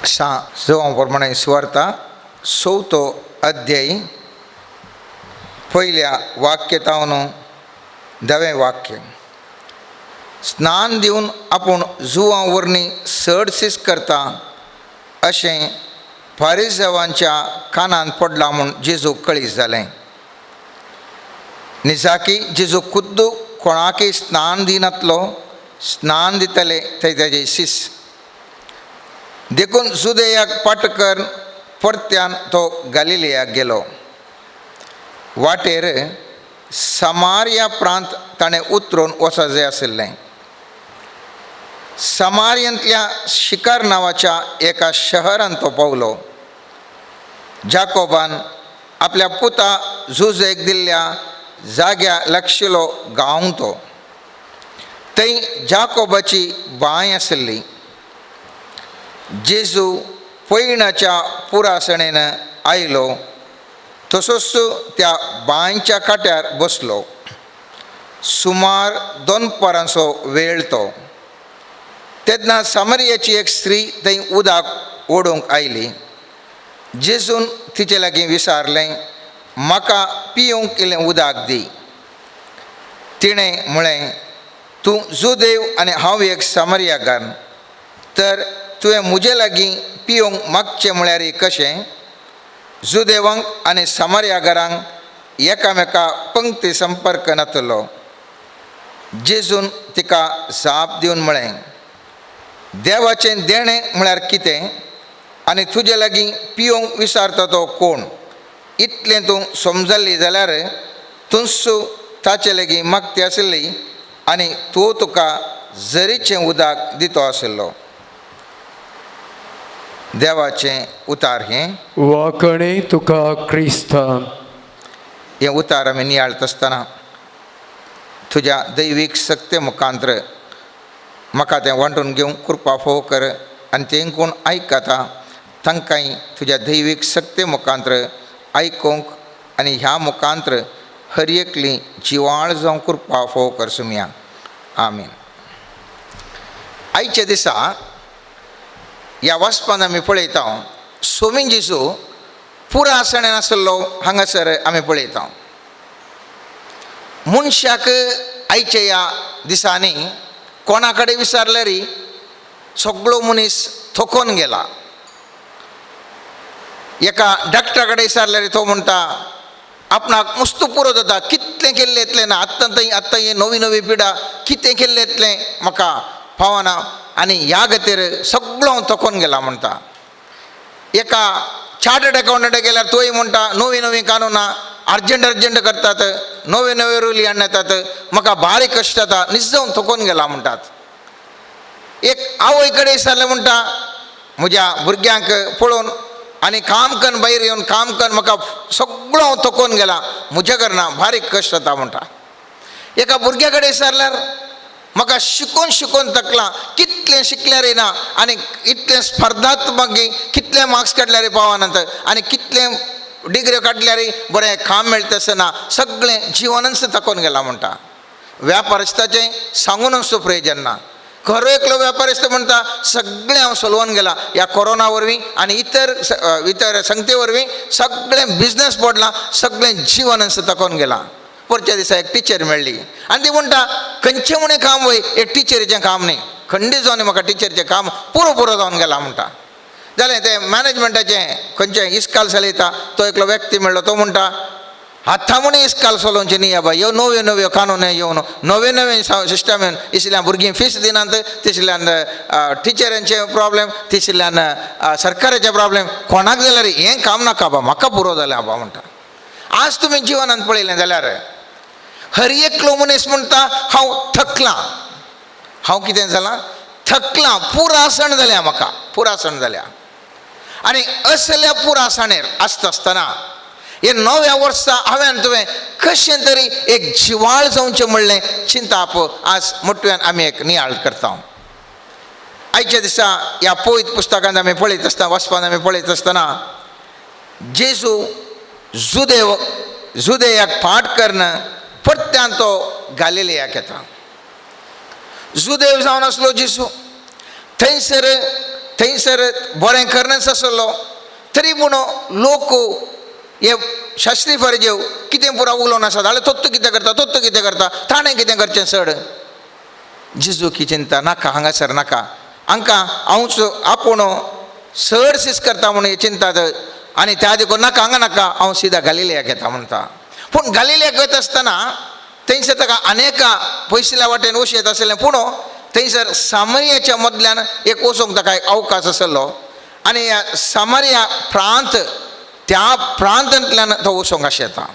सा जुवां प्रमाणे सुवार्ता चवथो अध्याय पयल्या वाक्य तावन धवें वाक्य. स्नान दिवन आपूण जुवां वरवीं चड सीस करता अशें फारिजेवांच्या कानान पडलां म्हूण जेजूक कळीत जालें. निजाकी जेजू खुद्द कोणाकय स्नान दिनातलो, स्नान दितले ते तेजे शिस. देखून जुदेयाक पाट कर परत्यान तो गालिलियाक गेलो. वाटेर समारिया प्रांत ताणें उतरून वचप जाय आशिल्लें. समारियांतल्या शिकार नांवाच्या एका शहरांत तो पावलो. जाकोबान आपल्या पुता जुजेक दिल्ल्या जाग्या लागशिलो गांव तो. थंय जाकोबाची बांय आशिल्ली. जेजू पयणाच्या पुरासणेन आयलो तसोच त्या बांयच्या काट्यार बसलो. सुमार दोनपरांचो वेळ तो. तेन्ना सामरियाची एक स्त्री थंय उदक ओडूंक आयली. जेजून तिचे लागीं विचारलें, म्हाका पिवंक इल्लें उदक दी. तिणें म्हळें, तूं जुदेव आनी हांव एक सामरियाकार, तर तुवें म्हजे लागीं पिवंक मागचें म्हळ्यार कशें? जुदेवांक आनी सामरियागारांक एकामेका पंक्ती संपर्क नातलो. जेजून तिका जाप दिवन म्हळें, देवाचें देणें म्हळ्यार कितें आनी तुजे लागीं पिवंक विचारता तो कोण, इतलें तूं समजल्ली जाल्यार तूंच ताचे लागीं मागती आशिल्ली आनी तूं तुका जरीचें उदक दितो आशिल्लो. देवाचें उतार हें. वाकणे तुका क्रिस्ता. हें उतार आमी नियाळत आसतना तुज्या दैवीक शक्ते मुखांत्र म्हाका तें वांटून घेवंक कृपा फोव कर आनी तें कोण आयकता तांकांय तुज्या दैवीक शक्ते मुखांत्र आयकूंक आनी ह्या मुखांत्र हर एकली जिवाळ जावंक कृपा फोव कर सुमया. आमीन. आयच्या दिसा ह्या वाचपान आमी पळयता सोमी जेजू पुरा आसणेन आसलो हांगासर आमी पळयता. मनशाक आयच्या ह्या दिसांनी कोणा कडेन विचारल्यार सगळो मनीस थकोन गेला. एका डॉक्टरा कडेन विचारल्यार तो म्हणटा आपणाक मस्त पुरो जाता, कितलें केल्लें येतलें ना, आत्तां थंय आत्तां ही नवी नवी पिडा कितें केल्लें येतलें म्हाका पावना आनी ह्या खातीर सगळो हांव थकोन गेला म्हणटा. एका चार्टर्ड अकाउंटंट गेल्यार तोय म्हणटा नवी नवी कानुनां अर्जंट अर्जंट करतात, नवे नवे रुली हाडून येतात, म्हाका बारीक कश्ट जाता, निजोवन थकोन गेला म्हणटात. एक आवय कडेन विचारलें म्हणटा म्हज्या भुरग्यांक पळोवन आनी काम कन्न भायर येवन काम कन्न म्हाका सगळो हांव थकोन गेला, म्हज्या घरना बारीक कश्ट जाता म्हणटा. एका भुरग्या कडेन विचारल्यार म्हाका शिकोवन शिकोवन थकलां, कितलें शिकल्यार ना आनी इतलें स्पर्धात्मक कितले मार्क्स काडल्यार पावनात आनी कितलें डिग्री काडल्यार बरें काम मेळटा आसतना सगळें जिवनच थकोन गेलां म्हणटा. व्यापारस्ताचें सांगूनच प्रयोजन ना. खरो एकलो व्यापारिस्त म्हणटा सगळें हांव सोलोवन गेलां ह्या कोरोना वरवीं आनी इतर इतर संगते वरवीं सगळें बिजनस पडलां, सगळें जिवनच थकोन गेलां. परच्या दिसा एक टिचर मेळ्ळी आनी ती म्हणटा खंयचें म्हणें काम वय एक टिचरीचें काम न्ही, खंडीत जावन म्हाका टिचरीचें काम पुरो पुरो जावन गेलां म्हणटा. जालें तें मॅनेजमेंटाचें खंयचें इस्काल चलयता तो एकलो व्यक्ती मेळ्ळो, तो म्हणटा आतां म्हूण इस्काल चलोवचें न्ही बाबा, ह्यो नव्यो नव्यो कानून येवन नवे नवे सिस्टम येवन इसल्यान भुरगीं फीस दिनात, तिसल्यान टिचरांचे प्रॉब्लेम, तिसल्यान सरकाराचे प्रॉब्लेम, कोणाक जाल्यार हें काम नाका बाबा, म्हाका पुरो जालें बाबा म्हणटा. आज तुमी जिवनांत पळयलें जाल्यार हर एकलो मनीस म्हणटा हांव थकलां, हांव कितें जालां थकलां, पुरासण जाल्या म्हाका, पुरासण जाल्या. आनी असल्या पुरासणेर आसता आसतना हे नव्या वर्सा हांवें तुवें कशें तरी एक जिवाळ जावचें म्हणलें चिंताप आज मोटव्यान आमी एक नियाळ करता. आयच्या दिसा ह्या पवित्र पुस्तकांत आमी पळयत आसतना, वाचपांत आमी पळयत आसतना जेजू जुदेव जुदेयाक फाट करून परत्यान तो गालिलियाक येता. जुदेव जावन आसलो जेजू, थंयसर थंयसर बरें करनच आसलो तरी पूण लोक हे शास्त्री फारिजेव कितें पुरा उलोवन आसा जाल्यार तोत्तू कितें करता, तोत्तू कितें करता, ताणें कितें करचें चड. जेजू की चिंता नाका हांगासर नाका, हांकां हांवच आपूण चड सीस करता म्हणून हे चिंतात आनी त्या देखून नाका हांगा नाका, हांव सिदा गालिलियाक येता म्हणटा. पूण गालिलियाक वता आसतना थंयसर ताका अनेका पयसुल्ल्या वाटेन वश येत आसलें, पूण थंयसर सामरियाच्या मदल्यान एक वचूंक ताका एक अवकाश आसलो आनी ह्या सामरिया प्रांत त्या प्रांतांतल्यान तो वचूंक आशेता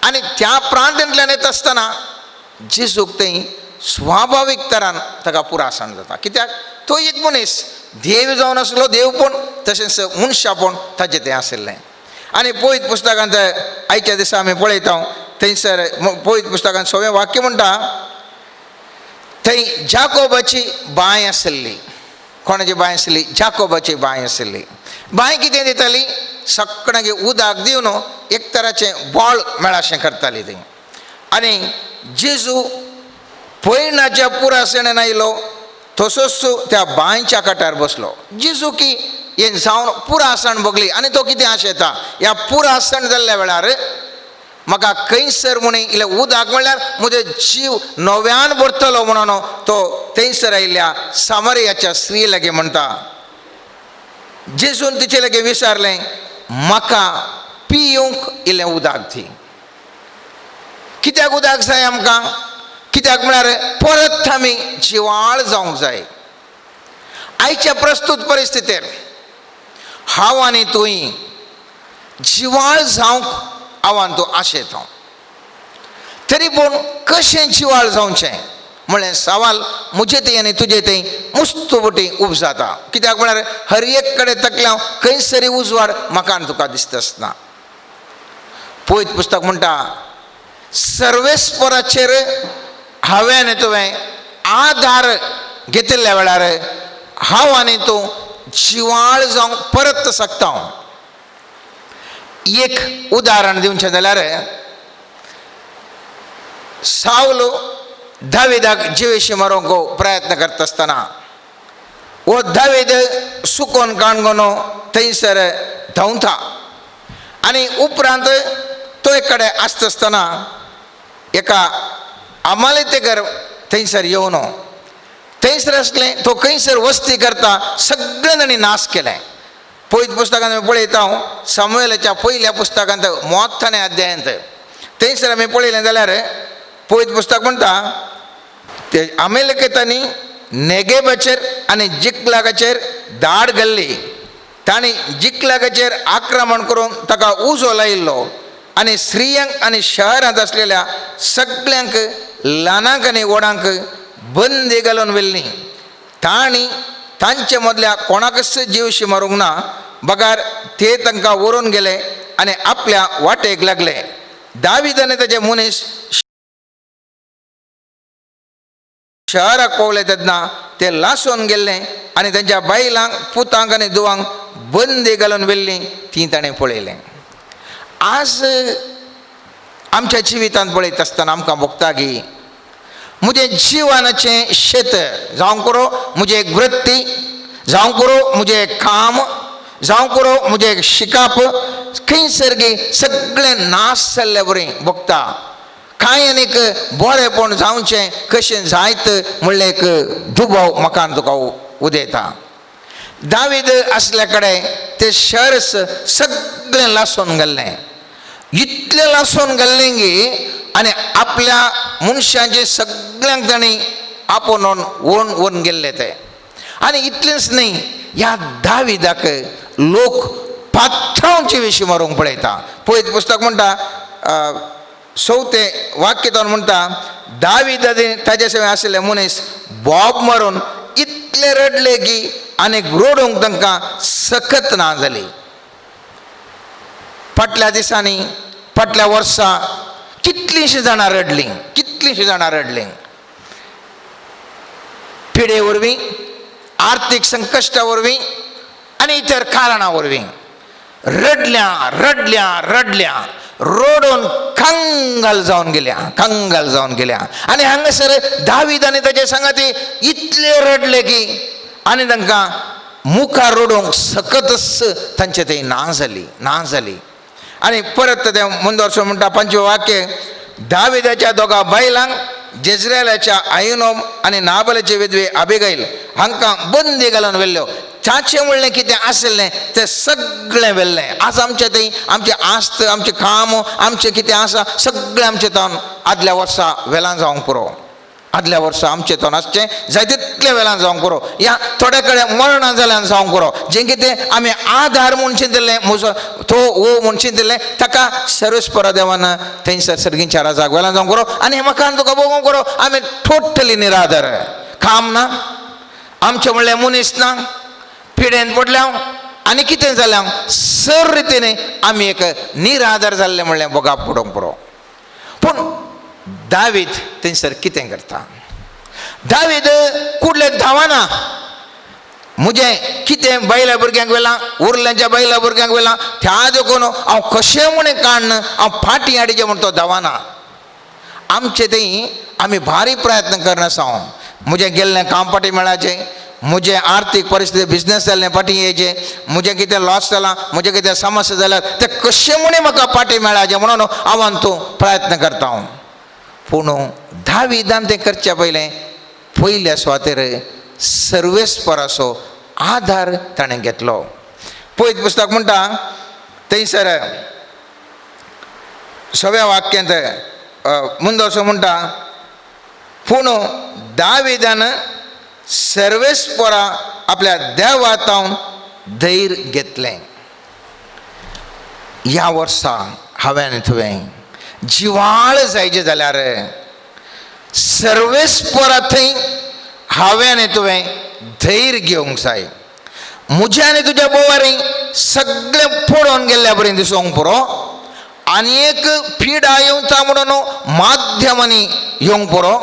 आनी त्या प्रांतांतल्यान येता आसतना जेजूक थंय स्वाभावीक तरान ताका पुरासण जाता. कित्याक तो एक मनीस देव जावन आसलो, देवपण तशेंच मनशापण ताजें तें आशिल्लें. आनी पवित्र पुस्तकांत आयच्या दिसा आमी पळयता थंयसर पवित्र पुस्तकांत सवें वाक्य म्हणटा थंय जाकोबाची बांय आशिल्ली. कोणाची बांय आशिल्ली? जाकोबाची बांय आशिल्ली. बांय कितें दिताली? सगळ्यांक उदक दिवन एक तराचें बळ मेळाशें करताली थंय. आनी जेजू पयणाच्या पुरासणेन आयलो तसोच त्या बांयच्या काठार बसलो. जेजू की हें जावन पुरासण भोगली आनी तो कितें आशेता ह्या पुरासण जाल्ल्या वेळार म्हाका खंयसर म्हूण इल्लें उदक म्हणल्यार म्हजो जीव नव्यान भरतलो म्हणून तो थंयसर आयिल्ल्या सामरियाच्या स्त्री लागीं म्हणटा. जेजून तिचे लागीं विचारलें म्हाका पिवंक इल्लें उदक दी. कित्याक उदक जाय आमकां? कित्याक म्हळ्यार परत आमी जिवाळ जावंक जाय. आयच्या प्रस्तूत परिस्थितीर हांव आनी तूं जिवाळ जावंक हांव तूं आशेता, तरी पूण कशें जिवाळ जावचें म्हळ्ळें सवाल म्हजे थंय आनी तुजे थंय मुस्त बोटी उपजाता. कित्याक म्हळ्यार हर एक कडेन तकल्या खंयसरी उजवाड म्हाका आनी तुका दिसताच ना. पवित्र पुस्तक म्हणटा सर्वेस्पराचेर हांवें आनी तुवें आधार घेतिल्ल्या वेळार हांव आनी तूं जिवाळ जावंक परत शकता. एक उदाहरण दिवचें जाल्यार सावलो दाविदाक जिवेशी मारूंक प्रयत्न करता आसतना हो दावीद सुकोन काणगोनो थंयसर धांवता आनी उपरांत तो एक कडेन आसता आसतना एका अमालेतेकर थंयसर येवन थंयसर आसलें तो खंयसर वस्ती करता सगळें तांणी नाश केलें. पवित्र पुस्तकांत आमी पळयता हांव सामुएलाच्या पयल्या पुस्तकांत मोठाने अध्यायांत थंयसर आमी पळयलें जाल्यार पवित्र पुस्तक म्हणटा ते अमेलिकेतांनी नेगेबाचेर आनी जिकलागाचेर दाड घाल्ली, तांणी जिकलागाचेर आक्रमण करून ताका उजो लायिल्लो आनी स्त्रियांक आनी शहरांत आसलेल्या सगल्यांक ल्हानांक आनी व्हडांक बंदी घालून व्हेल्ली. तांणी तांचे मदल्या कोणाकच जीवशी मारूंक ना, बगार ते तांकां व्हरून गेले आनी आपल्या वाटेक लागले. दावीद आनी ताचे मनीस शहराक पावले तेन्ना ते लासून गेल्ले आनी तांच्या बायलांक पुतांक आनी धुवांक बंदी घालून व्हेल्ली ती ताणें पळयलें. आज आमच्या जिवितांत पळयता आसतना आमकां भोगता की म्हजें जिवनाचें शेत जावं करो म्हजें एक वृत्ती, जावं करो म्हजें एक काम, जावं करो म्हजें एक शिकाप खंयसर गी सगळें नाश जाल्ले बरें भोगता. कांय आनीक बरेंपण जावचें कशें जायत म्हणलें एक दुबाव म्हाका तुका उदयता. दावीद आसल्या कडेन ते शहर सगळें लासून घाल्लें, इतलें लासून घाल्लें की आनी आपल्या मनशांचे सगळ्यांक तांणी आपोवन ओन ओन गेल्ले ते. आनी इतलेंच न्हय ह्या दाविदाक लोक पात्रांवचे विशीं मारूंक पळयता. पळयत पुस्तक म्हणटा चवथें वाक्य तो म्हणटा दावीद ताजे सवें आशिल्ले मनीस बोब मारून इतले रडले की आनीक रडूंक तांकां सकत ना जाली. फाटल्या दिसांनी फाटल्या वर्सा कितलींशीं जाणां रडलीं, कितलींशीं जाणां रडलीं पिडे वरवीं, आर्थीक संकश्टा वरवीं आनी इतर कारणां वरवीं रडल्या रडल्या रडल्या रडून कंगाल जावन गेल्या, कंगाल जावन गेल्या. आनी हांगासर दावीद आनी ताचे सांगाती इतले रडले की आनी तांकां मुखार रडूंक सकतच तांचे थंय ना जाली, ना जाली. आनी परत तें मुंदोरसो म्हणटा 5वें वाक्य, दाविदाच्या दोगा बायलांक जेजरेलाच्या आयुनोम आनी नाबलाचे विधवे आबिगैल हांकां बंदी घालून व्हेल्ल्यो. चाचे म्हणलें कितें आशिल्लें तें सगळें व्हेल्लें. आज आमचें थंय आमचें आस्त, आमचें काम, आमचें कितें आसा सगळें आमचें तावन आदल्या वर्सा वेलां जावंक पुरो. आदल्या वर्सा आमचें तावन आसचें जाय तितलें वेलां जावंक पुरो. ह्या थोड्या कडेन मरणां जाल्यान जावंक पुरो. जें कितें आमी आधार म्हूण चिंतिल्लें, म्हजो तो वो म्हूण चिंतिल्लें, ताका सर्वेस्परा देवान थंयसर सर्गींच्या राजाक वेलां जावंक पुरो. आनी म्हाका तुका भोगोवंक पुरो. आमी टोटली निराधार, काम ना आमचें म्हणलें, मनीस ना, पिडेन पडल्या आनी कितें जालें सर रितीन आमी एक निराधार जाल्लें म्हणलें भोगाप पडोवंक पुरो. पूण दावीद थंयसर कितें करता? दावीद कुडले धांवना. म्हजें कितें बायल्या भुरग्यांक व्हेलां, उरल्यांच्या बायल्या भुरग्यांक व्हेलां, त्या देखून हांव कशें म्हूण काडन हांव फाटीं हाडचें म्हूण तो धांवना. आमचे थंय आमी भारी प्रयत्न करनासा. हांव म्हजें गेल्लें काम फाटीं मेळाचें, म्हजें आर्थीक परिस्थिती बिजनेस जाल्लें फाटीं येयचें, म्हजें कितें लॉस जालां, म्हजें कितें समस्या जाल्यार तें कशें म्हूण म्हाका फाटीं मेळाचें म्हणून हांव तूं प्रयत्न करता हांव. पूण दाविदान तें करच्या पयलें पयल्या सुवातेर सर्वेस्पराचो आधार ताणें घेतलो. पयत पुस्तक म्हणटा थंयसर 6व्या वाक्यांत मुंदोसो म्हणटा, पूण दाविदान सर्वेस्परा आपल्या देवा तावन धैर्य घेतलें. ह्या वर्सा हांवें आनी तुवें जिवाळ जायचें जाल्यार सर्वेस्परा थंय हांवें आनी तुवें धैर्य घेवंक जाय. म्हज्या आनी तुज्या बोवारी सगळें पडोवन गेल्ल्या बरें दिसूंक पुरो. आनी एक पिडा येवता म्हणून माध्यमांनी येवंक पुरो.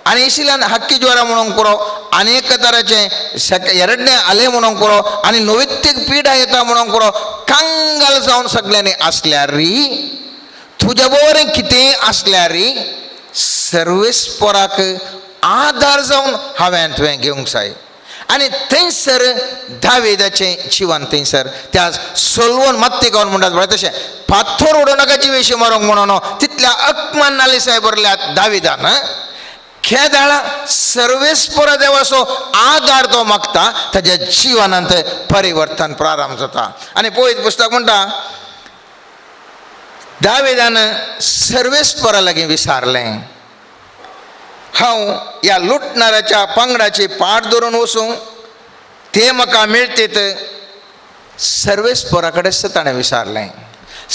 आनी इशिल्यान हक्की ज्वरा म्हणूंक पुरो. आनी एक तराचें एरडणे आले म्हणूंक पुरो. आनी नवित्तीक पिडा येता म्हणूंक पुरो. कंगाल जावन सगळ्यांनी आसल्यार तुज्या बरें कितेंय आसल्यार सर्वेस्पराक आधार जावन हांवें तुवें घेवंक जाय. आनी थंयसर दाविदाचें जिवन थंयसर त्या सोलवून मात्ती गावन म्हणटात पळय तशें फातोर उडोवं नाका जिवेशी मरोंक म्हणून तितल्या अकमान नालिसाय भरल्या दाविदान. खेदाळा सर्वेस्परा देवाचो आधार तो मागता, ताज्या जिवनांत परिवर्तन प्रारंभ जाता. आनी पळयत पुस्तक म्हणटा दाविदान सर्वेस्परा लागीं विसारलें, हांव ह्या लुटणाऱ्याच्या पंगडाची पाट धरून वचूं, ते म्हाका मेळटीत. सर्वेस्परा कडेन ताणें विसारलें,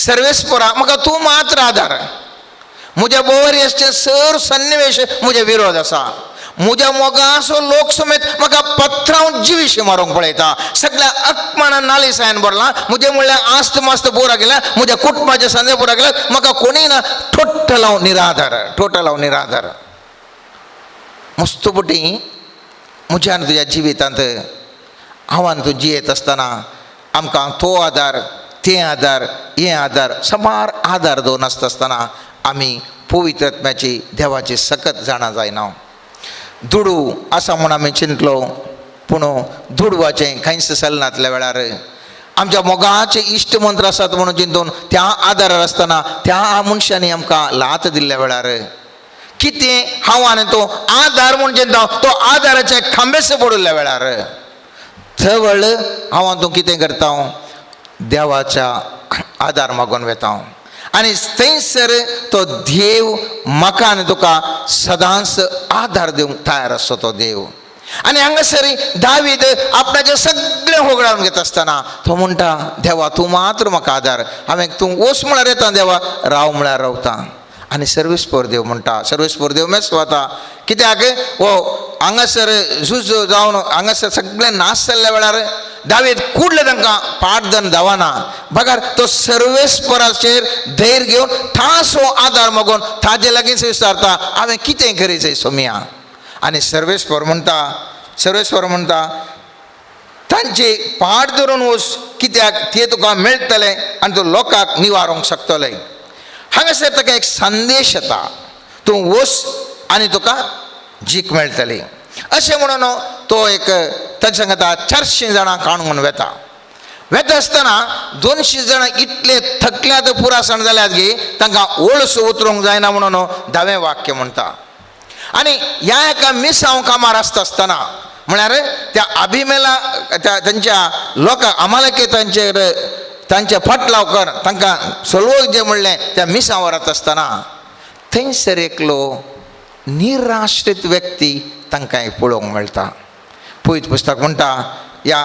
सर्वेस्परा म्हाका तूं मात्र आधार. म्हज्या बोवारी आसचे सर सन्निवेश म्हजे विरोध आसा. म्हज्या मोगाचो लोक समेत म्हाका पत्राव जिविशी मारूंक पळयता. सगळ्या अपमानान नालिसायन भरला. म्हजें म्हणल्यार आस्त मास्त पुरा गेल्या, म्हज्या कुटुंबाचे संदे पुरा गेल्या, म्हाका कोणीय ना. टोटल हांव निराधार, टोटल हांव निराधार. मस्तपुटी म्हज्या आनी तुज्या जिवितांत हांव आनी तूं जियेत आसतना आमकां तो आदार, ते आदार, हे आदार, समार आदार दवरून आसता आसतना आमी पवित्र आत्म्याची देवाची सकत जाणा जायना. दुडू आसा म्हूण आमी चिंतलो, पूण दुडवाचें कांयच चलनातल्या वेळार आमच्या मोगाचे इश्ट मंत्र आसात म्हणून चिंतून त्या आदारार आसतना त्या मनशांनी आमकां लात दिल्ल्या वेळार कितें हांव आनी तो आदार म्हूण चिंता तो आदाराचे खांबेस पडिल्ल्या वेळार थवळ हांव आनी तूं कितें करता, देवाच्या आदार मागून वेता. आनी थंयसर तो देव म्हाका आनी तुका सदांच आदार दिवंक तयार आसता तो देव. आनी हांगासर दावीद आपणाचें सगळें होगडावन घेता आसतना तो म्हणटा, देवा तूं मात्र म्हाका आदार, हांवें तूं वच म्हळ्यार येता देवा, राव म्हळ्यार रावता. आनी सर्वेस्पर देव म्हणटा, सर्वेस्पर देव मेस वता. कित्याक हो हांगासर झूज जावन हांगासर सगळें नाश जाल्ल्या वेळार दावीद कुडले तांकां पाट धरून धांवना, बगर तो सर्वेस्पराचेर धैर्य घेवन तासो आदार मागून ताजे लागींच विचारता, हांवें कितें करीत सोमिया. आनी सर्वेस्पर म्हणटा, सर्वेस्पर म्हणटा तांची पाट धरून वच, कित्याक ते तुका मेळटले आनी तूं लोकांक निवारूंक शकतले. हांगासर ताका एक संदेश येता, तूं वच आनी तुका जीक मेळटली. अशें म्हणून तो एक ताच्या सांगता 400 जाणां काणून वेता. वेता आसतना 200 जाणां इतले थकल्यात पुरासण जाल्यात गी तांकां ओळसो उतरूंक जायना म्हणून धावें वाक्य म्हणटा. आनी ह्या एका मिसांव कामार आसता आसतना म्हळ्यार त्या अभिमेला त्या तांच्या लोकांक अमालेके तांचेर तांचे फाटलाव कर तांकां सोलवोक जें म्हणलें त्या मिसांवर वता आसतना थंयसर एकलो निराश्रीत व्यक्ती तांकां एक पळोवंक मेळटा. पयत पुस्तक म्हणटा ह्या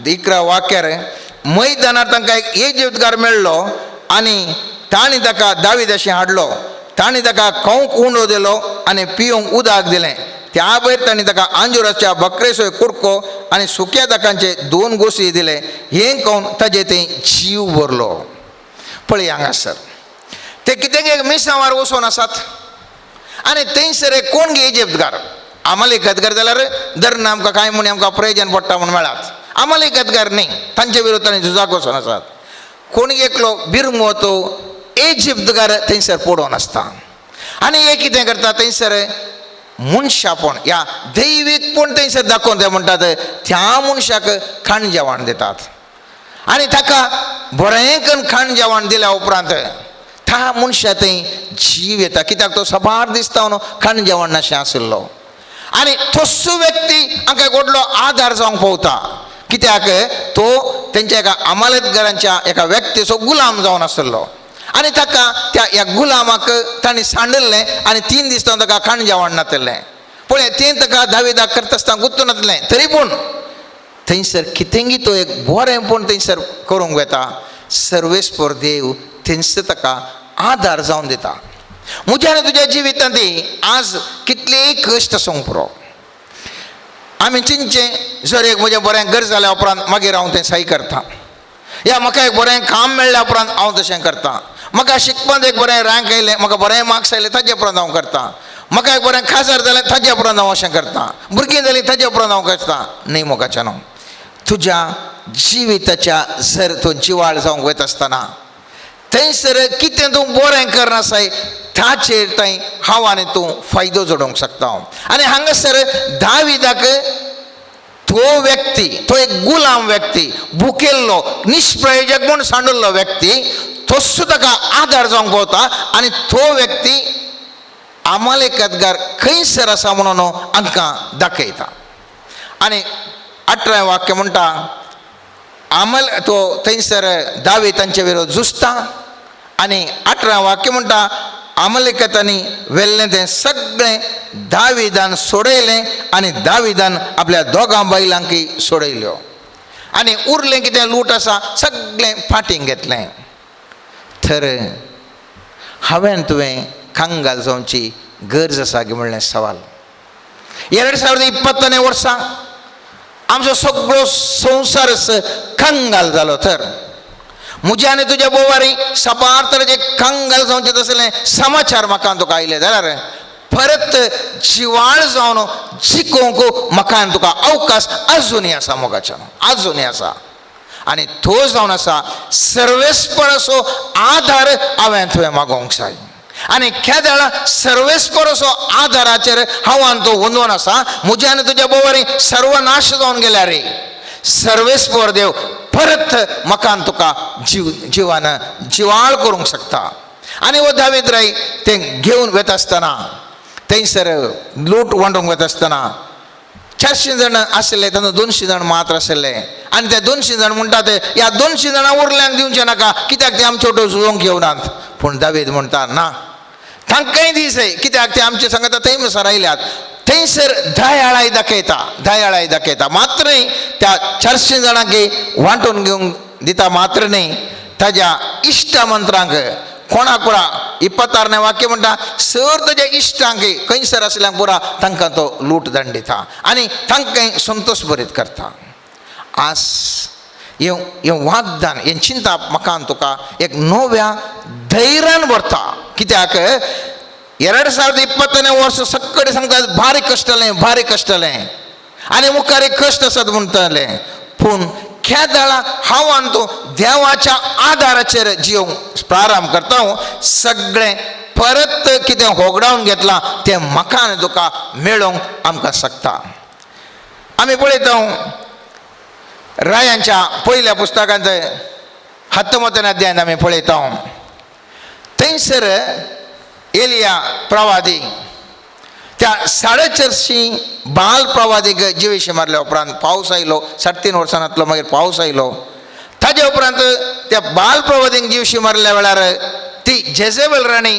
11 वाक्यार मैदानार तांकां एक इजिप्तकार मेळ्ळो आनी तांणी ताका दावीद अशें हाडलो. तांणी ताका खावंक उंडो दिलो आनी पिवंक उदक दिलें. त्या भायर तांणी ताका आंजुराच्या बकरेचो एक कुडको आनी सुक्या दाकांचे 2 गोशी दिले. हें खावन ताजे थंय जीव भरलो. पळय हांगासर ते कितें एक मिसांवार वचून आसात आनी थंयसर एक कोण गे इजिप्तकार आमालेकतगार जाल्यार धरून आमकां कांय म्हूण आमकां प्रयोजन पडटा म्हूण मेळात. आमालेकतगार न्ही, तांचे विरोध तांणी झुजाक वचून आसात. कोण एकलो बिरमो तो इजिप्तगार थंयसर पडोवन आसता आनी हे कितें करता थंयसर मनशापण ह्या दैवीकपण थंयसर दाखोवन ते म्हणटात त्या मनशाक खाण जेवण दितात आनी ताका बरें करून खाण जेवण दिल्या उपरांत त्या मनशा थंय जीव येता. कित्याक तो सबार दिसता न्हू खाण जेवण नाशें आशिल्लो आनी तसो व्यक्ती हांकां एक व्हडलो आदार जावंक पावता. कित्याक तो तेंच्या एका अमालेतगारांच्या एका व्यक्तीचो गुलाम जावन आशिल्लो आनी ताका त्या ह्या गुलामाक तांणी सांडिल्लें आनी 3 दीस ताका खाण जेवण नातिल्लें. पळय तें ताका दावेदाक करता आसतना गुत्तू नातलें तरी पूण थंयसर कितेंगी तो एक बरेंपण थंयसर करूंक वेता. सर्वेस्पर देव थंयसर ताका आदार जावन दिता. म्हज्या आनी तुज्या जिवितांत आज कितलेय कश्ट आसूंक पुरो. आमी चिंतचें जर एक म्हजें बरें घर जाल्या उपरांत मागीर हांव तें सही करता, या म्हाका एक बरें काम मेळ्ळ्या उपरांत हांव तशें करता, म्हाका शिकपांत एक बरें रँक आयलें, म्हाका बरें मार्क्स आयले ताजे उपरांत हांव करता, म्हाका एक बरें खासदार जालें ताजे उपरांत हांव अशें करता, भुरगीं जालीं ताजे उपरांत हांव करता. न्ही मोगाच्या न्हू, तुज्या जिविताच्या जर तूं जिवाळ जावंक वयता आसतना थंयसर कितें तूं बरें करनासाय ताचेर थंय हांव आनी तूं फायदो जोडूंक शकता. आनी हांगासर दाविदाक तो व्यक्ती, तो एक गुलाम व्यक्ती, भुकेल्लो निष्प्रयोजक म्हूण सांडिल्लो व्यक्ती तसो ताका आदार जावंक पावता आनी तो व्यक्ती अमालेकतगार खंयसर आसा म्हणून हांकां दाखयता. आनी 18 वाक्य म्हणटा आमल तो थंयसर दावीद तांचे विरोध झुजता आनी 18 वाक्य म्हणटा अमालेकतांनी व्हेल्लें तें सगळें दाविदान सोडयलें आनी दाविदान आपल्या दोगां बायलांकय सोडयल्यो आनी उरलें कितें लूट आसा सगळें फाटीं घेतलें. तर हांवें तुवें कंगाल जावची गरज आसा की म्हणलें सवाल. 2020 वर्सा आमचो सगळो संवसार कंगाल जालो. तर म्हज्या आनी तुज्या बोवारी साबार तरेचे कंगाल जावचें तसलें समाचार म्हाका तुका आयले जाल्यार परत जिवाळ जावन जिकोवंक म्हाका आनी तुका अवकाश अजुनूय आसा मोगाच्यान, अजुनूय आसा. आनी तो जावन आसा सर्वेस्पराचो आदार हांवें तुवें मागोवंक जाय आनी केदळा सर्वेस्पराचो आदाराचेर हांव आनी तो वंदोवन आसा. म्हज्या आनी तुज्या बोवारी सर्वनाश जावन गेल्यार रे सर्वेस्पर देव परत म्हाका आनी तुका जिवान जिवाळ करूंक शकता. आनी हो दावीद राय तें घेवन वता आसतना थंयसर लूट वांटूंक वता आसतना 400 जाण आशिल्ले तातूंत 200 जाण मात्र आशिल्ले आनी ते 200 जाण म्हणटा ते ह्या 200 जाणां उरल्यांक दिवचें नाका कित्याक ते आमचे वटेन झुजोवंक येवनात. पूण दावीद म्हणटा ना तांकांय दीस कित्याक ते आमचे सांगता थंय सरायल्यात. थंयसर दयाळाय दाखयता, दयाळाय दाखयता मात्र न्ही त्या 400 जाणांक वांटून घेवंक दिता मात्र न्ही ताज्या इश्ट मंत्रांक कोणा पुरा 26 वाक्य म्हणटा सर ताज्या इश्टांक खंयसर आशिल्ल्यांक पुरा तांकां तो लूट दंड दिता आनी तांकां संतोश भरीत करता. आज हें वागदान हें चिंताप म्हाका आनी तुका एक नव्या धैर्यान भरता. कित्याक 2020 वर्स सगळे सांगतात भारी कश्टलें, भारी कश्टलें आनी मुखार एक कश्ट आसात म्हणटलें. पूण केदळा हांव आनी तूं देवाच्या आदाराचेर जियोवंक प्रारंभ करता सगळें परत कितें होगडावन घेतलां तें म्हाका आनी तुका मेळोवंक आमकां शकता. आमी पळयता रायांच्या पयल्या पुस्तकांत 19 अध्यायांत आमी पळयता, थंयसर एलिया प्रवादी त्या 450 बाल प्रवादीक जिवेशी मारल्या उपरांत पावस आयलो. 3.5 वर्सांतलो मागीर पावस आयलो. ताजे उपरांत त्या बाल प्रवादींक जिवशी मारल्या वेळार ती जेजेबल राणी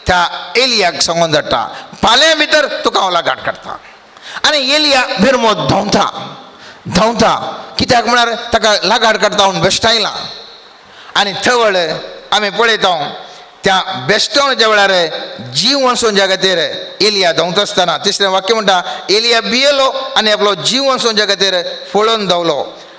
त्या एलियाक सांगून धाडटा, फाल्यां भितर तुका हांव लागाट काडटा. आनी एलिया भिरमो धांवता धांवता, कित्याक म्हळ्यार ताका लागाट काडटा म्हूण बेश्टायला. आनी थवळ आमी पळयता त्या बेश्टवण्याच्या वेळार जीव वसोवच्या खातीर एलिया धांवता आसतना तिसरें वाक्य म्हणटा, एलिया भियेलो आनी आपलो जीव वसोवच्या खातीर फळोवन धांवलो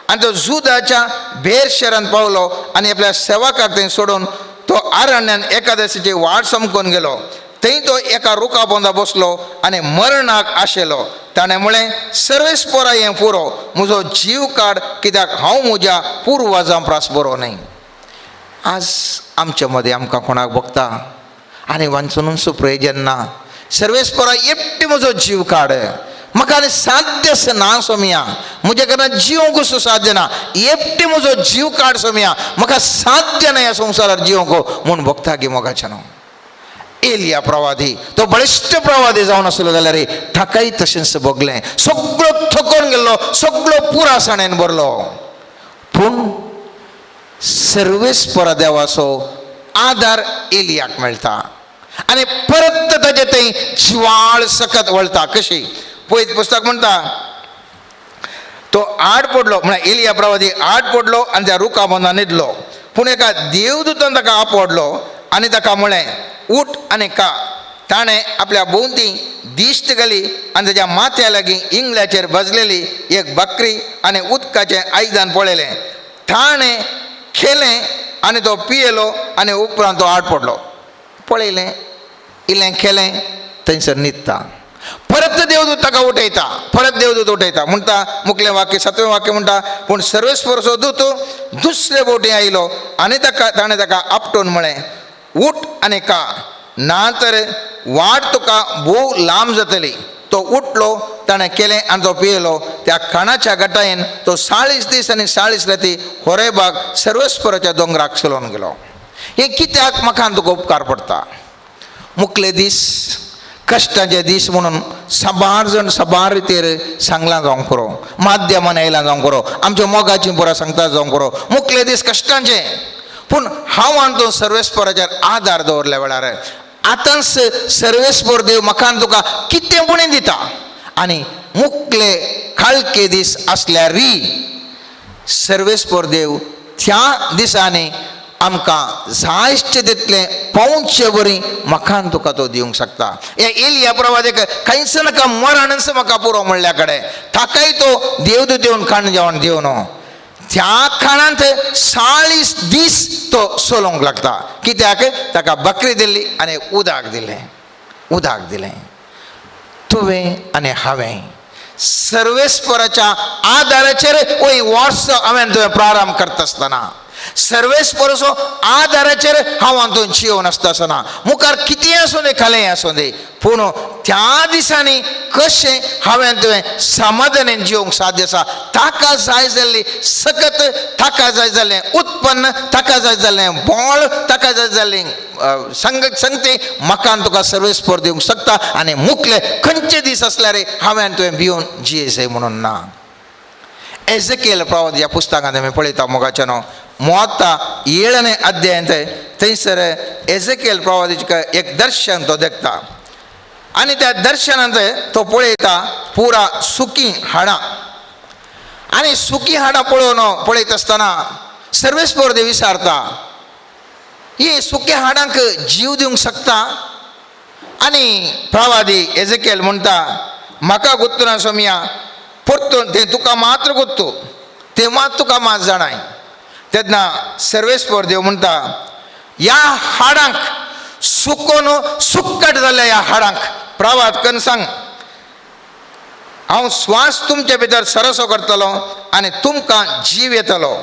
आनी तो जुदाच्या भेर शहरांत पावलो आनी आपल्या सेवकाक थंय सोडून तो आरण्यान एकादशीची वाट समकून गेलो. थंय तो एका रुखा पोंदा बसलो आनी मरणाक आशेलो. ताणें म्हळें, सर्वेस्परा हें पुरो, म्हजो जीव काड, कित्याक हांव म्हज्या पुर्वजां प्रास बरो न्हय. आज आमच्या मदें आमकां कोणाक भोगता आनी वाचुनूच प्रयोजन ना. सर्वेस्परा एकटी म्हजो जीव काड, म्हाका आनी साध्य ना सोमया, म्हज्या कारणान जिवंक साध्य ना, एकटी म्हजो जीव काड सोमया, म्हाका साध्य ना ह्या संवसारार जिवंक म्हूण भोगता गी मोगाचें न्हू. एलिया प्रवादी तो बळिश्ट प्रवादी जावन आसलो जाल्यार ताकाय तशेंच भोगलें. सगळो थकोन गेल्लो, सगळो पुरासाणेन भरलो, पूण सर्वेस्परा देवाचो आदार एलियाक मेळटा आनी परत ताजे थंय जिवाळ सकत वळटा. कशी पळयत पुस्तक म्हणटा, तो आड पडलो, म्हळ्यार एलिया प्रवादी आड पडलो आनी त्या रुखा पोंदा न्हिदलो. पूण एका देवदूतान ताका आपडलो आनी ताका म्हळें, उठ आनी का. ताणें आपल्या भोंवती दिश्ट घाली आनी ताच्या माथ्या लागीं इंगल्याचेर भाजलेली एक बकरी आनी उदकाचें आयदन पळयलें. ताणें खेलें आनी तो पियेलो आनी उपरांत तो आड पडलो. पळयलें, इल्लें खेलें, थंयसर न्हिदता. परत देवदूत ताका उठयता, परत देवदूत उठयता म्हणटा मुखलें वाक्य 7वें वाक्य म्हणटा, पूण सर्वेस्परचो दूत दुसरे बोटी आयलो आनी ताका ताणें ताका आपटून म्हळें, उठ आनी का, ना तर वाट तुका भोव लांब जातली. तो उठलो, ताणें केलें आनी तो पियेलो. त्या खाणाच्या गटायेन तो 40 दीस आनी 40 राती होरेबाग सर्वेस्पराच्या दोंगराक चलोवन गेलो. हें कित्याक म्हाका तुका उपकार पडटा? मुखले दीस कश्टांचे दीस म्हणून साबार जण साबार रितीर सांगलां जावंक पुरो, माध्यमान आयलां जावंक पुरो, आमच्या मोगाची पुरा सांगता जावंक पुरो. मुखले दीस कश्टांचे, पूण हांव आनी तूं सर्वेस्पराचेर आदार दवरल्या वेळार आतांच सर्वेस्पर देव म्हाका आनी तुका कितें पुणें दिता. आनी मुखले काळखे दीस आसल्यार सर्वेस्पर देव त्या दिसांनी आमकां जायचे तितलें पावचे बरी म्हाका आनी तुका तो दिवंक शकता. हे एलिया प्रवादीक कांयच नाका, मरणच म्हाका पुरो म्हणल्या कडेन ताकाय तो देवदूत येवन खाण जेवण दिवन त्या खाणांत 40 दीस तो चलोवंक लागता. कित्याक? ताका बकरी दिल्ली आनी उदक दिलें, उदक दिलें. तुवें आनी हांवें सर्वेस्पराच्या आदाराचेर वय वर्स हांवें तुवें प्रारंभ करता आसतना सर्वेस्पराचो आदाराचेर हांव हातूंत जियोवन आसता आसतना मुखार कितें आसूं दी, खालें आसूं दी, पूण त्या दिसांनी कशें हांवें तुवें समाधानेन जिवंक साध्य आसा. ताका जाय जाल्ली सकत, ताका जाय जाल्लें उत्पन्न, ताका जाय जाल्लें बळ, ताका जाय जाल्लें संगती म्हाका तुका सर्वेस्पर दिवंक शकता. आनी मुखले खंयचे दीस आसल्यार हांवें तुवें भिवन जियेसे म्हणून ना. एजेकेल प्रवाद ह्या पुस्तकांत आमी पळयता मोगाचें न्हू, 37 अध्यायांत थंयसर एजेकेल प्रवादाचें एक दर्शन तो देखता आनी त्या दर्शनांत तो पळयता पुरा सुकी हाडां. आनी सुकी हाडां पळोवन पळयता आसतना सर्वेस्पर देव विचारता, ही सुक्या हाडांक जीव दिवंक शकता? आनी प्रवादी एजेकेल म्हणटा, म्हाका गुत्तू ना सोमया, परतून तें तुका मात्र गुत्तू, तें मात तुका मात जाणाय. तेन्ना सर्वेस्पर देव म्हणटा, ह्या हाडांक सुकोन सुक्कट जाल्ल्या ह्या हाडांक प्रवाद कन्न सांग, हांव स्वास तुमचे भितर सरसो करतलो आनी तुमकां जीव येतलो.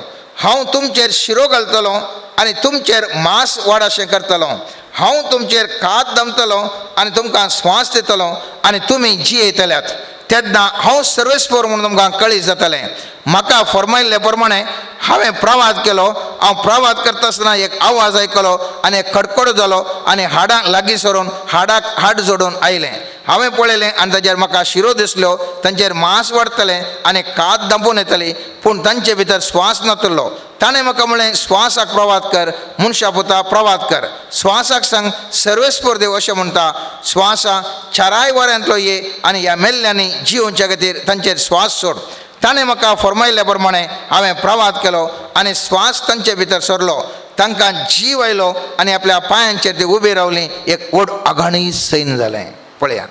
हांव तुमचेर शिरो घालतलो आनी तुमचेर मांस वाडाशें करतलो. हांव तुमचेर कात दमतलो आनी तुमकां स्वास दितलो आनी तुमी जियेतल्यात. तेन्ना हांव सर्वेस्पर म्हणून तुमकां कळीत जातलें. म्हाका फरमायल्ले प्रमाणे हांवें प्रवाद केलो. हांव प्रवाद करता आसतना एक आवाज आयकलो आनी एक खडखड जालो आनी हाडांक लागीं सरून हाडाक हाड जोडून आयलें. हांवें पळयलें आनी ताजेर म्हाका शिरो दिसल्यो, तांचेर मांस वाडटलें आनी कात धांपून येतली, पूण तांचे भितर स्वास नातलो. ताणें म्हाका म्हणलें, स्वासाक प्रवाद कर, मनशा पुता प्रवाद कर, स्वासाक सांग सर्वेस्पर देव अशें म्हणटा, स्वासा चाराय वाऱ्यांतलो ये आनी ह्या मेल्ल्यांनी जियोवच्या खातीर तांचेर स्वास सोड. ताणें म्हाका फरमायल्ल्या प्रमाणे हांवें प्रवाद केलो आनी स्वास तांचे भितर सरलो, तांकां जीव आयलो आनी आपल्या पांयांचेर ती उबी रावली. एक व्हड आघाणी सैन जालें. पळया,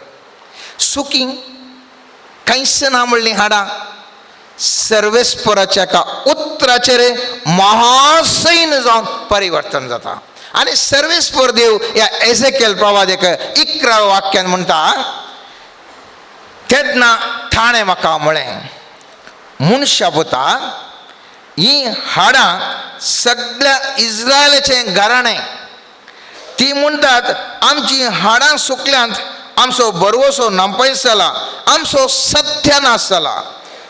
सुकी कांयच ना म्हणलीं हाडां सर्वेस्पराच्या एका उतराचेर महासैन जावन परिवर्तन जाता. आनी सर्वेस्पर देव ह्या एझेकेल प्रवादेक 11 वाक्यान म्हणटा, तेन्ना ताणें म्हाका म्हळें, मनशा पुता, हीं हाडां सगळ्या इस्रायलाचें घराणें. ती म्हणटात आमचीं हाडां सुकल्यांत, आमचो बरवसो नांपयस जाला, आमचो सत्यानाश जाला.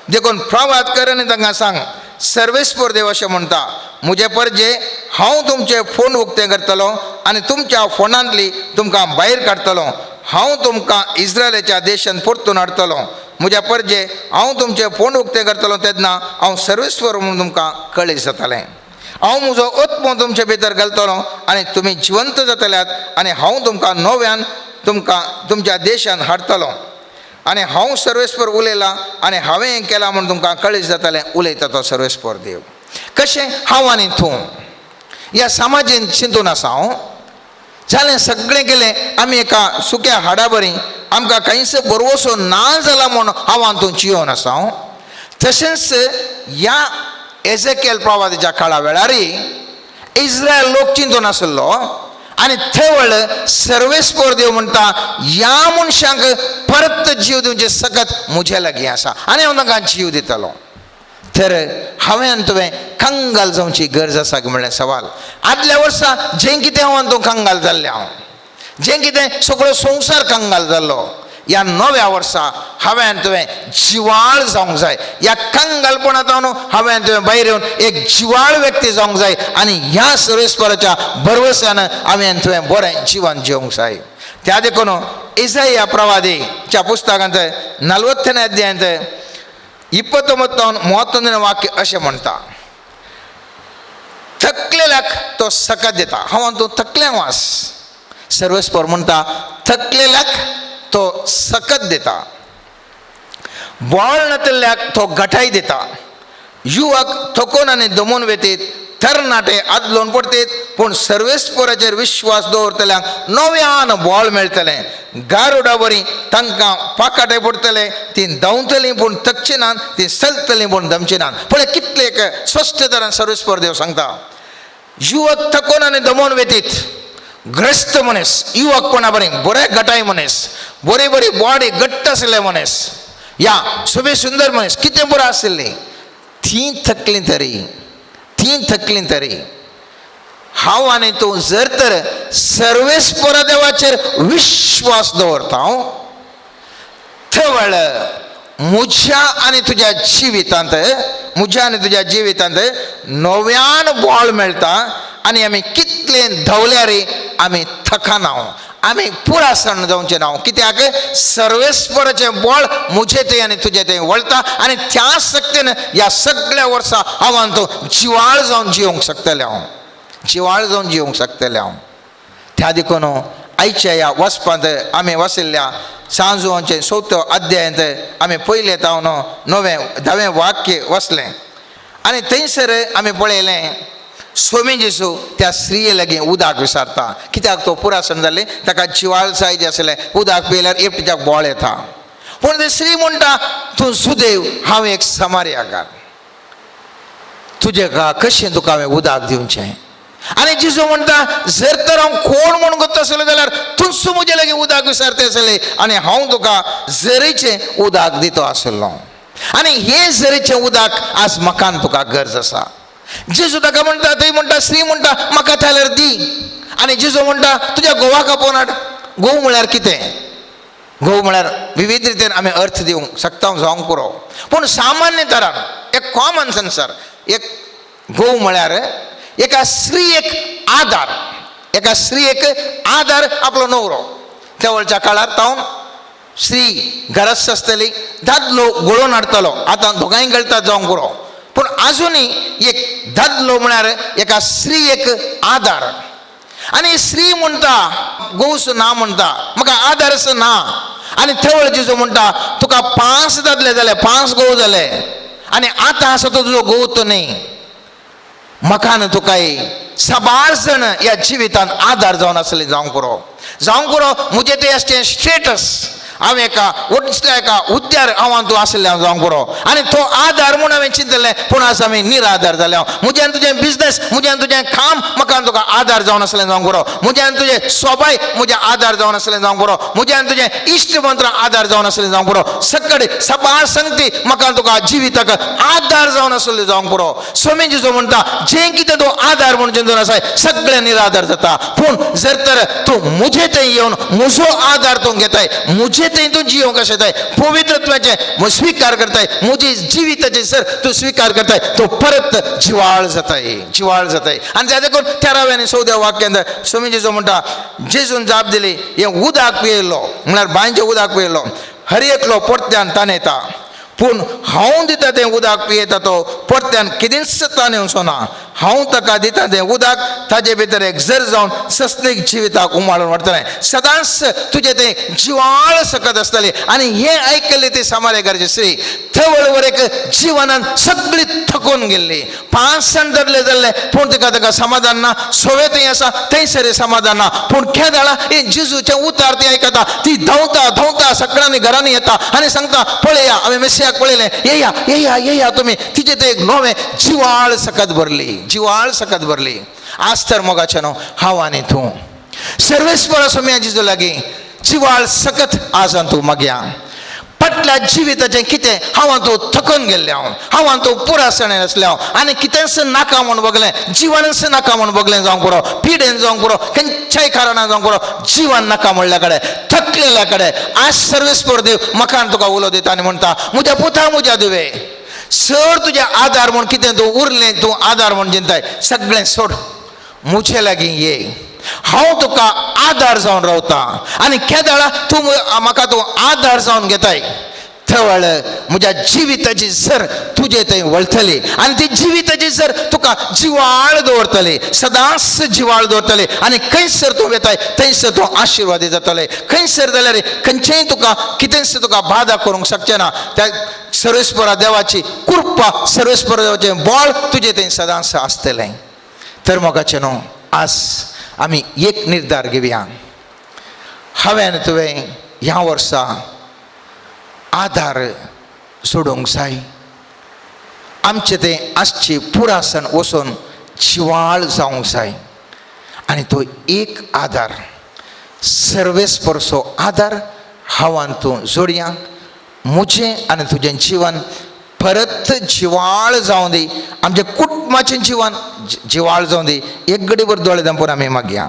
देखून प्रवाद कर आनी तांकां सांग, सर्वेस्पर देव अशें म्हणटा, म्हजे परजे हांव तुमचे फोंड उक्तें करतलो आनी तुमच्या फोंडांतली तुमकां भायर काडटलो. हांव तुमकां इस्रायलाच्या देशांत परतून हाडटलो. म्हज्या परजे हांव तुमचे फोंड उक्तें करतलो तेन्ना हांव सर्वेस्पर म्हणून तुमकां कळीत जातलें. हांव म्हजो आत्मो तुमचे भितर घालतलो आनी तुमी जिवंत जातल्यात आनी हांव तुमकां नव्यान तुमकां तुमच्या देशांत हाडटलो. आनी हांव सर्वेस्पर उलयलां आनी हांवें हें केलां म्हूण तुमकां कळीत जातलें, उलयता तो सर्वेस्पर देव. कशें हांव आनी तूं ह्या समाजेन चिंतून आसा. हांव जालें सगळें केलें, आमी एका सुक्या हाडा बरी आमकां कांयच बरवसो ना जाला म्हूण हांव आनी तूं जियोन आसा. हांव तशेंच ह्या एझेकेल प्रवादाच्या काळा वेळारय इस्रायल लोक चिंतून आसलो आनी थंय सर्वेस्पर देव म्हणटा, ह्या मनशांक परत जीव दिवचें सकत म्हजे लागीं आसा आनी हांव तांकां जीव दितलो. तर हांवें आनी तुवें कंगाल जावची गरज आसा म्हणलें सवाल. आदल्या वर्सा जें कितें हांव आनी तूं कंगाल जाल्लें, हांव जें कितें सगळो संवसार कंगाल जाल्लो, ह्या नव्या वर्सा हांवें आनी तुवें जिवाळ जावंक जाय. ह्या कंगालपणांत हांवें आनी तुवें भायर येवन एक जिवाळ व्यक्ती जावंक जाय आनी ह्या सर्वेस्पराच्या भरवश्यान हांवें आनी तुवें बरें जिवन जिवंक जाय. त्या देखून इसाया प्रवादीच्या पुस्तकांत 40 अध्यायांत 29 31 वाक्य अशें म्हणटा, थकलेल्याक तो सकत दिता. हांव आनी तूं थकले वास. सर्वेस्पर म्हणटा थकलेल्याक तो सकत दिता, बळ नातिल्ल्याक तो गठाय दिता. युवक थकून आनी दमून वेतीत, तरणाटे आदलोवन पडतीत, पूण सर्वेस्पराचेर विश्वास दवरतल्यांक नव्यान बळ मेळटलें. गारुडा बरी तांकां पाकाटे पडटले, ती धांवतलीं पूण थकची नात, ती चलतलीं पूण दमची नात. पळय कितले एक स्पश्ट तरान सर्वेस्पर देव सांगता, युवक थकून आनी दमून वेतीत, ग्रस्त मनीस, युवकपणा बरी बरे गटाय मनीस, बरी बरी बॉडी घट्ट आशिल्ले मनीस, या सोबे सुंदर मनीस, कितें बरो आशिल्ली, ती थकलीं तरी, ती थकलीं तरी हांव आनी तूं जर तर सर्वेस्पर देवाचेर विश्वास दवरता हांव, थवळ म्हज्या आनी तुज्या जिवितांत, म्हज्या आनी तुज्या जिवितांत नव्यान बळ मेळटा आनी आमी कितले धांवल्यार आमी थकना, आमी पुरासण जावचें ना. कित्याक सर्वेस्पराचें बळ म्हजे थंय आनी तुजे थंय वळटा आनी त्या शक्तीन ह्या सगळ्या वर्सा हांव आनी तूं जिवाळ जावन जिवंक शकतलें. हांव जिवाळ जावन जिवंक शकतलें. हांव त्या देखून आयच्या ह्या वचपांत आमी वशिल्ल्या सांजवांचे 4 अध्यायांत आमी पयलें तावन 9 10 वाक्य वसलें आनी थंयसर आमी पळयलें स्वामी जेजू त्या स्त्रिये लागीं उदक विचारता, कित्याक तो पुरासण जालें, ताका जिवाळ जाय जें आसलें, उदक पियल्यार एकट्याक बळ येता. पूण ते स्त्री म्हणटा, तूं सुदेव, हांव एक समार्याकार, तुजे का कशें तुका हांवें उदक दिवचें? आनी जेजू म्हणटा, जर तर हांव कोण म्हूण गोत्ता आसलें जाल्यार तूंच म्हजे लागीं उदक विचारता आसलें आनी हांव तुका जरीचें उदक दितो आसलो. आनी हें जरीचें उदक आज म्हाका तुका गरज आसा. जेजू ताका म्हणटा, थंय म्हणटा, स्त्री म्हणटा म्हाका जाल्यार दी. आनी जेजू म्हणटा, तुज्या घोवाक आपोवन हाड. घोव म्हळ्यार कितें? घोव म्हळ्यार विविध रितीन आमी अर्थ दिवंक शकता जावंक पुरो, पूण सामान्य तरान एक कॉमन संसार एक घोव म्हळ्यार एका स्त्रियेक आदार, एका स्त्रियेक आदार आपलो न्हवरो. त्या वेळच्या काळार तावन स्त्री घराच आसतली, दादलो गळोवन हाडटलो. आतां दोगांय गळटात जावंक पुरो, पूण आजुनूय एक दादलो म्हळ्यार एका स्त्रियेक आदार. आनी स्त्री म्हणटा घोवस ना म्हणटा, म्हाका आदारच ना. आनी थवळ जेजू म्हणटा तुका 5 दादले जाले, 5 घोव जाले, आनी आतां आसा तो तुजो घोव तो न्ही. म्हाका न्हू तुकाय साबार जाण ह्या जिवितान आदार जावन आसले जावंक पुरो, जावंक पुरो. म्हजें तें आसचें स्टेटस, हांव एका वचल्या एका उद्यार हांव तूं आसलें हांव जावंक पुरो, आनी तो आदार म्हूण हांवें चिंतलें, पूण आज आमी निराधार जाले हांव. म्हज्यान तुजें बिजनेस, म्हज्यान तुजें काम म्हाका तुका आदार जावन आसलें जावंक पुरो, म्हज्यान तुजें सोबाय म्हज्या आदार जावन आसलें जावंक पुरो, म्हज्यान तुजें इश्ट मंत्र आदार जावन आसलें जावंक पुरो. सकड सबार संगती म्हाका तुका जिविताक आदार जावन आसलें जावंक पुरो. स्वामी जेजू म्हणटा जें कितें तूं आदार म्हूण चिंतून आसाय सगळें निराधार जाता, पूण जर तर तूं म्हजे थंय येवन म्हजो आदार तूं घेताय, म्हजे थंय तूं जियोंक कशें जाय, पवित्रत्वाचें स्विकार करताय, म्हजे जिविताचें सर तूं स्विकार करताय, तो परत जिवाळ जाताय, जिवाळ जाताय. आनी त्या देखून 13व्या आनी 14व्या वाक्यांत स्वामी जेजू म्हणटा, जेजून जाप दिली, हें उदक पियेलो म्हळ्यार बांयचें उदक पियेलो हर एकलो परत्यान ताणेता, पूण हांव दिता तें उदक पियेता तो परत्यान कितेंच ताणेवचो ना. हांव ताका दिता तें उदक ताजे भितर एक जर जावन सस्नीक जिविताक उमाळून व्हरतलें, सदांच तुजें तें जिवाळ सकत आसतलें. आनी हें आयकल्लें ती सामान्य घरची स्त्री थवळ एक जिवनान सगळी थकून गेल्ली. 5 जाण धरले जाल्ले, पूण तिका ताका समाधान ना, सोवे थंय आसा थंयसर समाधान ना. पूण केदाळा हें जेजूचें उतार ती आयकता, ती धांवता धांवता सगळ्यांनी घरांनी येता आनी सांगता, पळया हांवें मेसियाक पळयलें, येया येया येया तुमी. तिचें तें एक नवें जिवाळ सकत भरली, जिवाळ सकत भरली. आज तर मोगाचें न्हू हांव आनी तूं सर्वेस्पर स्वामी जेजू लागीं जिवाळ सकत आज तूं मागया. फाटल्या जिविताचें कितें हांव तूं थकून गेल्लें, हांव हांव तूं पुरासणें आसलें हांव, आनी कितेंच नाका म्हूण बगलें, जिवनच नाका म्हूण बगलें जावंक पुरो, पिडेन जावंक पुरो, खंयच्याय कारणान जावंक पुरो, जिवन नाका म्हणल्या कडेन, थकलेल्या कडेन आज सर्वेस्पर देव म्हाका तुका उलो दिता आनी म्हणटा, म्हज्या पुता म्हज्या दुवे, सर तुज्या आदार म्हूण कितें तूं उरलें, तूं आदार म्हूण चिंताय, सगळें सोड, म्हजे लागीं ये, हांव तुका आदार जावन रावता. आनी केदाळा तूं म्हाका तूं आदार जावन घेताय, थवळ म्हज्या जिविताची सर तुजे थंय वळटली, आनी ती जिविताची सर तुका जिवाळ दवरतली, सदांच जिवाळ दवरतली. आनी खंयसर तूं वेताय थंयसर तूं आशिर्वादी जातले. खंयसर जाल्यार खंयचेंय तुका कितेंच तुका बादा करूंक शकचें ना. त्या सर्वेस्परा देवाची कृपा, सर्वेस्परा देवाचें बळ तुजें थंय सदांच आसतलें. तर मोगाचें न्हू आज आमी एक निर्धार घेवया, हांवें आनी तुवें ह्या वर्सा आदार सोडूंक जाय. आमचें तें आसची पुरासन वचून जिवाळ जावंक जाय. आनी तो एक आदार सर्वेस्परचो आदार हांव आनी तूं जोडया, म्हजें आनी तुजें जिवन परत जिवाळ जावं दी, आमच्या कुटुंबाचें जिवन जिवाळ जावं दी. एक घडीभर दोळे धांपून आमी मागया.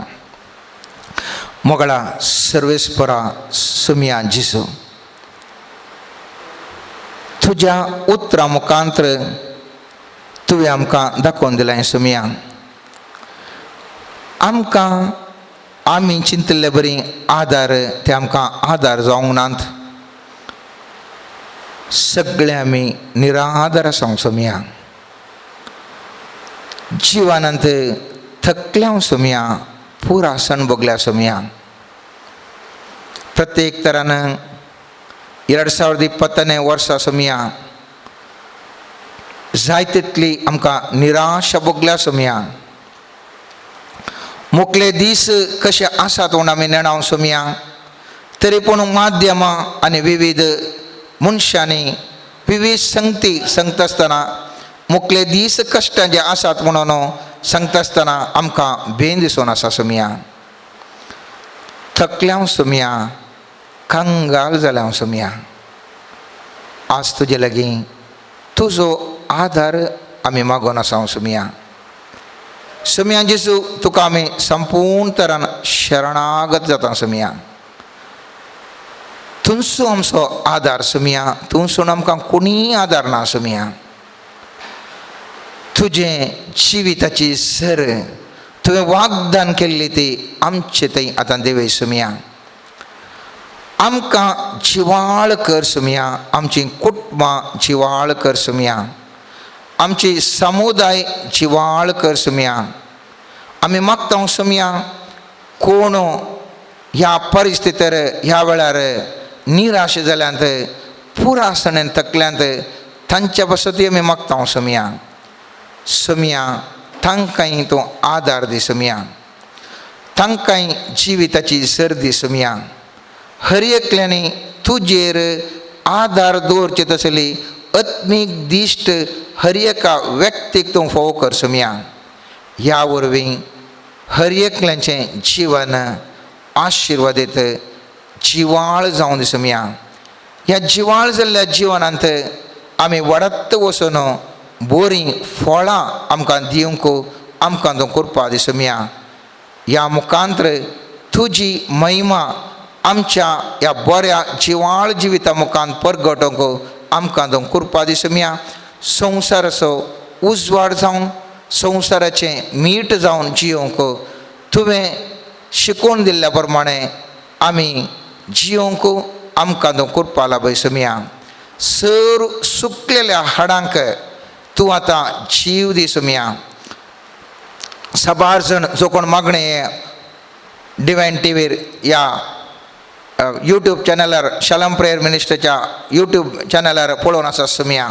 मोगळा सर्वेस्परा सुमया जेजू, तुज्या उतरां मुखांत्र तुवें आमकां दाखोवन दिलें सुमया, आमकां आमी चिंतिल्ले बरी आदार ते आमकां आदार जावंक नात. सगळे आमी निराधार आसा सोमया, जिवनांत थकल्या सोमया, पुरा सण भोगल्या सोमया. प्रत्येक तरान 2020ನೇ वर्सा सोमया जाय तितली आमकां निराशा भोगल्या सोमया. मुखले दीस कशे आसात म्हूण आमी नेणाव सोमया, तरी पूण माध्यमां आनी विविध मनशांनी विविध संगती सांगता आसतना मुखले दीस कश्टां जे आसात म्हणून सांगता आसतना आमकां बेन दिसून आसा सोमया. थकल्या सोमया, कंगाल जाल्या सोमया. आज तुजे लागीं तुजो आदार आमी मागोन आसा सोमया. सोमया जेजू, तुका आमी संपूर्ण तरान शरणागत जाता सोमया. तुमचो आमचो आदार सुमया, तूं सोडून आमकां कोणीय आदार ना सुमया. तुजें जिविताची सर तुवें वागदान केल्ली ती आमचे थंय आतां देवय सुमया. आमकां जिवाळ कर सुमया, आमची कुटुंबां जिवाळ कर सुमया, आमची समुदाय जिवाळ कर सुमया. आमी मागता सुमया, कोण ह्या परिस्थितीर ह्या वेळार निराश जाल्यात, पुरासणेन थकल्यांत, तांच्या पासतूय आमी मागता सुमया. सुमया, तांकांय तूं आदार दी सुमया, तांकांय जिविताची सर दी सुमया. हर एकल्यांनी तुजेर आदार दवरचे तसली आत्मीक दिश्ट हर एका व्यक्तीक तूं फोव कर सुमया. ह्या वरवीं हर एकल्याचें जिवन आशिर्वादीत जिवाळ जावन दी सुमया. ह्या जिवाळ जाल्ल्या जिवनांत आमी वाडत वचून बरीं फळां आमकां दिवंक आमकां तूं करपा दी सुमया. ह्या मुखांत्र तुजी महिमा आमच्या ह्या बऱ्या जिवाळ जिविता मुखान परगटोवंक आमकां तूं कृपा दी सुमया. संवसाराचो उजवाड जावन, संवसाराचें मीठ जावन जियोवंक तुवें शिकोवन दिल्ल्या प्रमाणे आमी जियोवंक आमकां तूं कृपा लाभय सुमया. सर सुकलेल्या हाडांक तूं आतां जीव दी सुमया. साबार जण जो कोण मागणें डिवायन टीवीर या यूट्यूब चॅनलार, शलम प्रेयर मिनिस्ट्रीच्या यूट्यूब चॅनलार पळोवन आसा सुमया,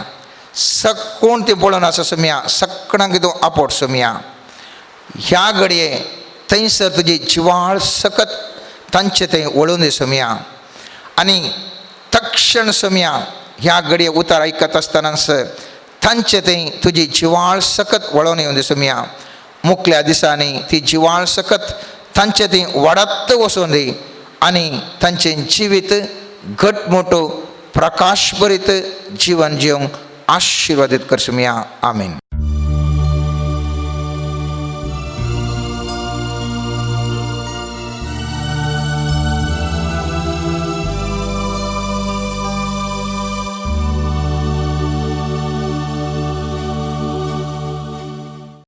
कोण ती पळोवन आसा सुमया, सगळ्यांक तूं आपोट सुमया. ह्या घडये थंयसर तुजी जिवाळ सकत तांचे थंय वळून दी सुमया. आनी तक्षण सुमया, ह्या घडये उतार आयकत आसतनाच तांचे थंय तुजी जिवाळ सकत वळोवन येवन दी सुमया. मुखल्या दिसांनी ती जिवाळ सकत तांचे थंय वाडत वचून दी आनी तांचें जिवीत घटमोटो प्रकाशभरीत जीवन जिवंक आशिर्वादीत कर सुमया. आमीन.